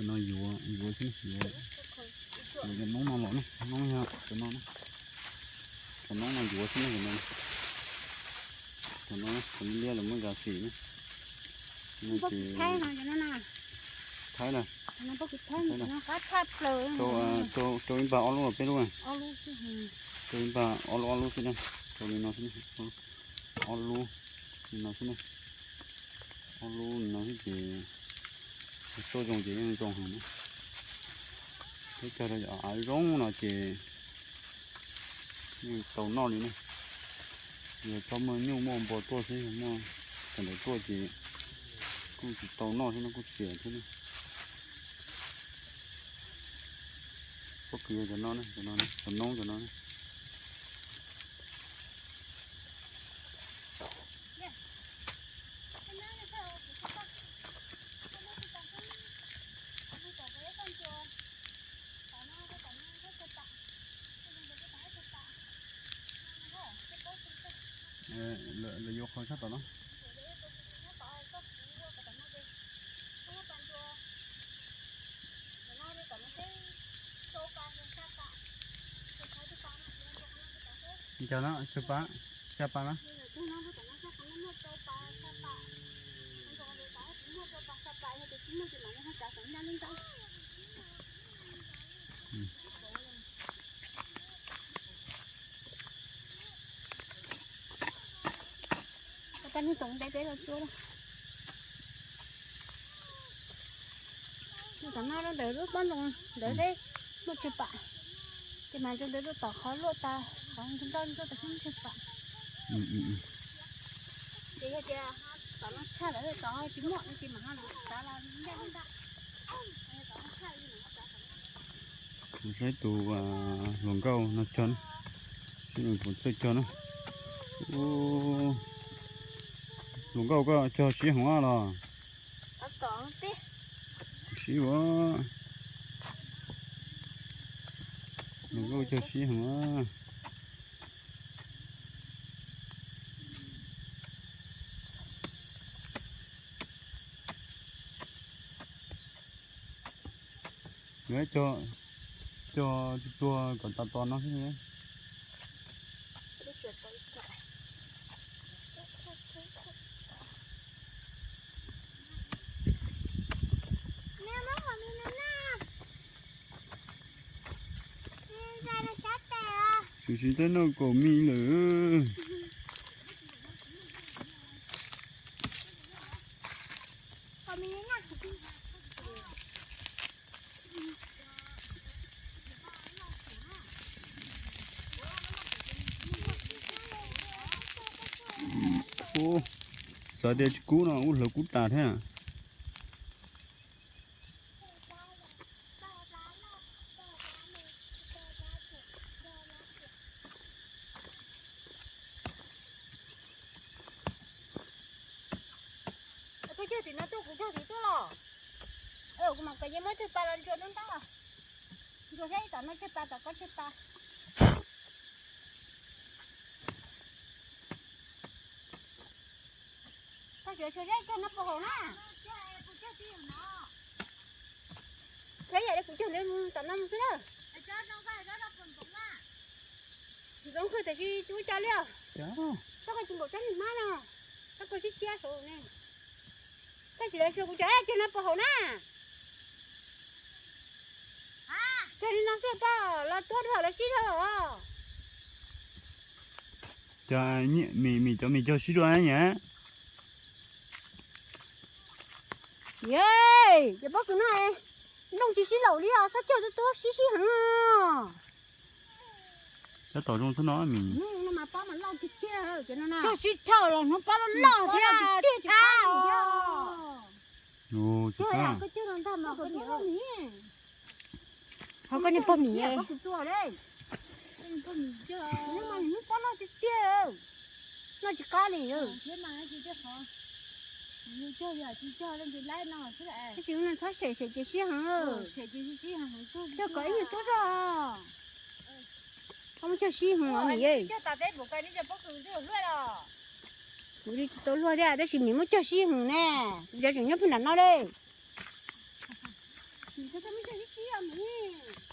No yuav, yuav xwb, yuav, yuav cov noob no los na, noob yog cov no na. Cov noob no yuav xwb na, cov no, cov no, cov liab los muab zam xim na. No ces thaib na, rau ib npag ob lub los peb lub, rau ib npag ob lub ob lub xwb na, rau li no xwb na, ob lub li no xwb na. Ob lub li no xwb ces tuaj zoo ces yeej zoo heev na. Peb cog rau cov av zoo no ces yeej tau noj li na. Yog txhob muaj nyuj muaj npua tuaj xwb, muaj cov ntawd tuaj ces kuj tsis tau noj thiab no, kuj xiam thiab na. Pob kws yog cov no, cov no, cov noob cov no. Lawv yuav qhov sab tom no. Cas no, xya pas, xya pas na. Tam no ntawm lub pob ntoo ntawd seb muaj tsawg pam, ces mas rau ntawd rau tom qhov luaj tas, qhov nroj nroj tas seb muaj tsawg pam. Ces yog tias tom no tshaj lawm tom tsis muaj no ces mam ho los txav los ncaj ntag. Kuv saib tus hluas nkauj no cog na, saib nws puas txawj cog na. Hluas nkauj koj cog sib heev los? Sib ua. Hluas nkauj cog sib heev a. Cog, cog tsuag tsuag kom tas tos no xwb. Tsis tsis teb noj kaum mis lawm. Ub, xav tias tsis kub no ub hlawv kub tas thiab. Koj cog tim no tuaj, kuv cog tim tuaj los? Kuv mam kom yawg muab tsawg pas los ntsuas rau nrab. Ntsuas saib tom no tsawg pas tom koj tsawg pas. Koj siav xyuas saib cog no puas haum na. Saib yam li kuv cog ntawd tom no mus xwb na. Zoo kawg tiam sis tsis ua cas li os. Txhob koj tsis npaum tsob niag hmab no, txhob koj siab siab saud ne. Koj sim lawv xyuas kuv cog, cog no puas haum na. Cog li no xwb pom los tuab dhau lawv sib dhau os. Cov mis, mis cov mis cog sib dhau na. Yej, cov pob kws no nplooj tsis sib laum li os, txhob cog tuab tuab sib sib heev. Tab tom zoo xwb no mis. Cog sib dhau los hnub pob loj loj thiab. Ho koj niag pog mis, hnub pob loj tiag tiag, noj tsis qab li. Tab sis txhob sem, sem ces sib heev. Cog kom ib nyuag tuab zog. Koj muab cog sib heev os mis. Kuv li tsis tau luag thiab tab sis mis muab cog sib heev ne. Kuv cov tseem nyob puag nram no li. Koj muaj ib co kib kib os mis.